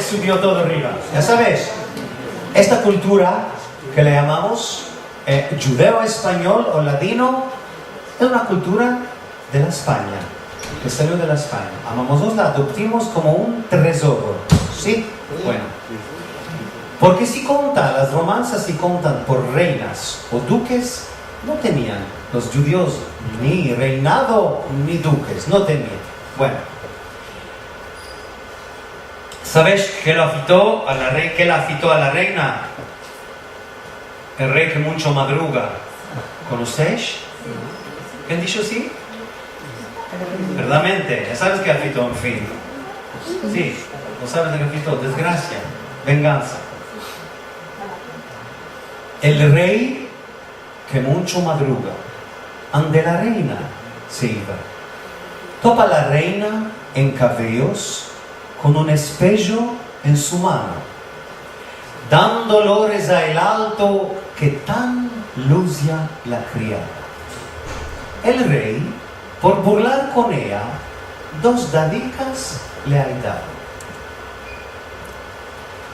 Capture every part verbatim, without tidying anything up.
Subiyo todo arriva. Ya saves, esta kultura ke le yamamos, eh, djudeo-espanyol o ladino, es una kultura de la Espanya, ke salio de la Espanya. Amamos, la adoptimos komo un trezoro, si? Bueno. Porke si konta, las romansas si kontan por reinas o dukes, no tenian los djudios ni reinado ni dukes, no tenian. Bueno. Saves ke lo afito a la rei-, ke la afito a la reina? El rei ke muncho madruga. Konosesh? Ken disho si? Verdadamente, ya saves ke afito, en fin. Si, no saves de ke afito, desgrasia, vengansa. El rei ke muncho madruga, ande la reina se iva. Topa la reina en kaveyos kon un espejo en su mano, dando lores a el alto ke tan luzia la kriada. El rei, por burlar kon eya, dos dadikas le ay dado.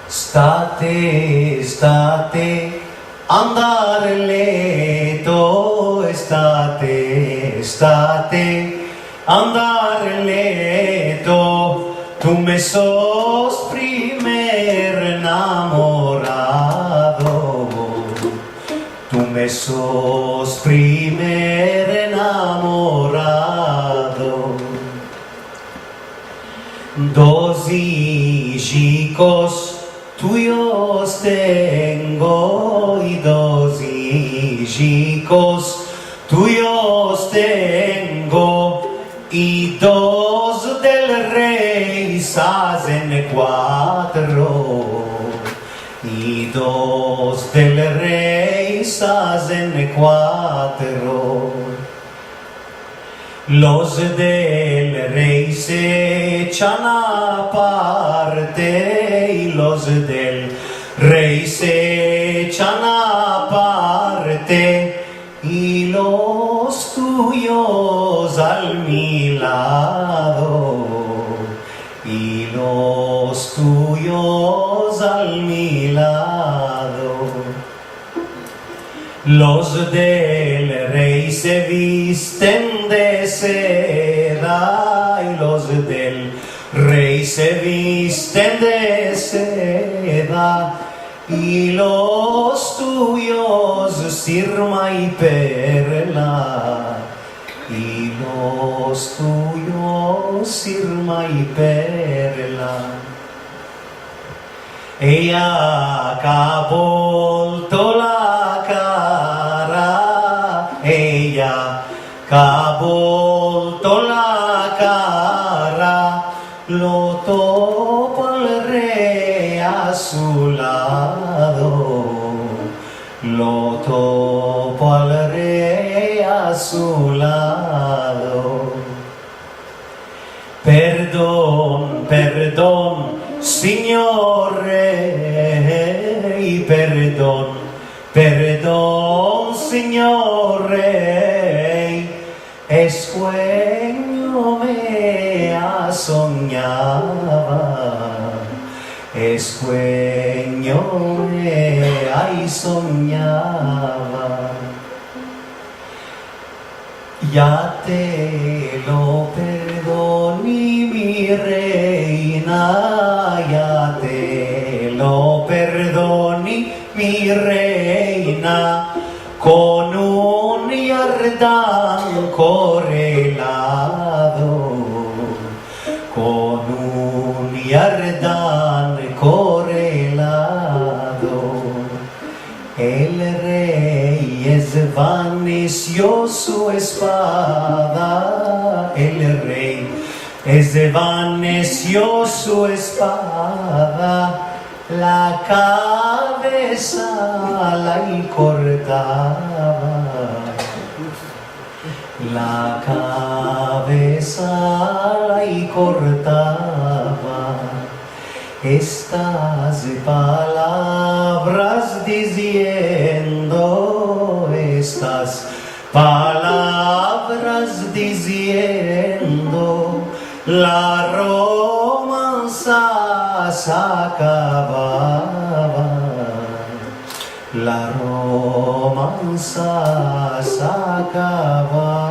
State, state, andar leto, state, state, andar leto, tu me sos primer enamorado, tu me sos primer enamorado. Dos ijikos tuyos tengo i dos ijikos tuyos tengo, i dos del rei se azen kuatro, i dos del rei se azen kuatro. Los del rei se echan aparte, i los del rei se echan aparte, i los tuyos al mi lado, i los tuyos al mi lado. Los del rei se visten de seda, i los del rei se visten de seda, i los tuyos sirma i perla, i los tuyos sirma i perla. Eya ke a bolto la kara, eya ke a bolto la kara, lo topa el rei a su lado, lo topa el rei a su lado. Perdon, perdon, sinyor rei, perdon, perdon, sinyor rei. E suenyo me a sonyava, e suenyo me ay sonyava. Ya te lo perdoni, mi reina, ya te lo perdoni, mi reina, kon un yardan korelado, kon un yardan korelado. El rei ezvanesio su espada, el rei ezvanesio su espada, la kavesa la i kortava. La kavesa la i kortava. Estas palavras diziendo, estas palavras diziendo, la romansa se akabava, la romansa se akabava.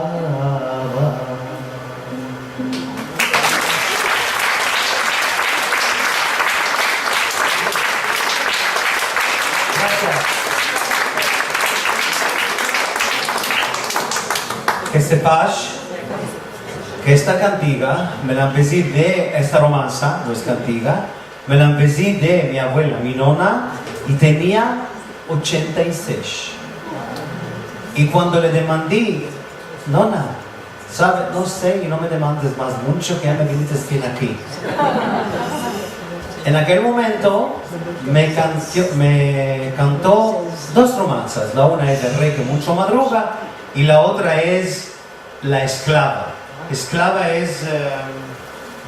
Grasias. Ke sepash ke esta kantiga me la empesi de, esta romansa, no es kantiga, me la empesi de mi abuela, mi nona, i tenia ochenta i sesh. I kuando le demandi, "Nona, save, no se, i no me demandes mas muncho, ke ya me vinites fin aki." En akel momento me kantio-, me kanto dos romansas. La una es El rey ke muncho madruga i la otra es La esklava. Esklava es, eh,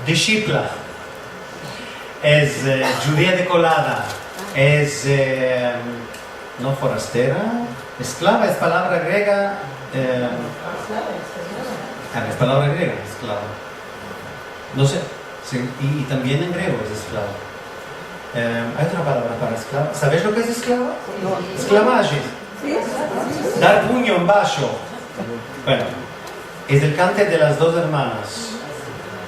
dishipla, es, eh, djudia de kolada, es, eh, no forastera. Esklava es palavra grega, eh, ah, es palavra grega, esklava. No se, si, i, i tambien en grego es esklava. Eh, ay otra palavra para esklava. Saves lo ke es esklava? Esklavaje. Dar punyo en basho. Bueno, es el kante de las dos ermanas.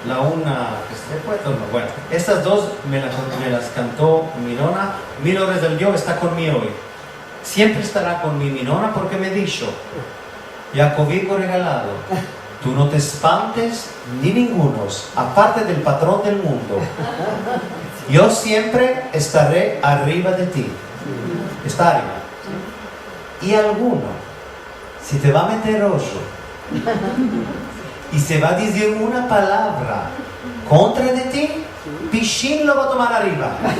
La una ke se fue, no, bueno, estas dos me la-, me las kanto mi nona. Mil oras al dio, esta kon mi oy. Siempre estara kon mi, mi nona, porke me disho: "Yakoviko regalado, tu no te espantes ni ningunos, aparte del patron del mundo. Yo siempre estare arriva de ti." Esta arriva. I alguno, si te va a meter ojo i se va a dizir una palavra kontra de ti, pishin lo va a tomar arriva.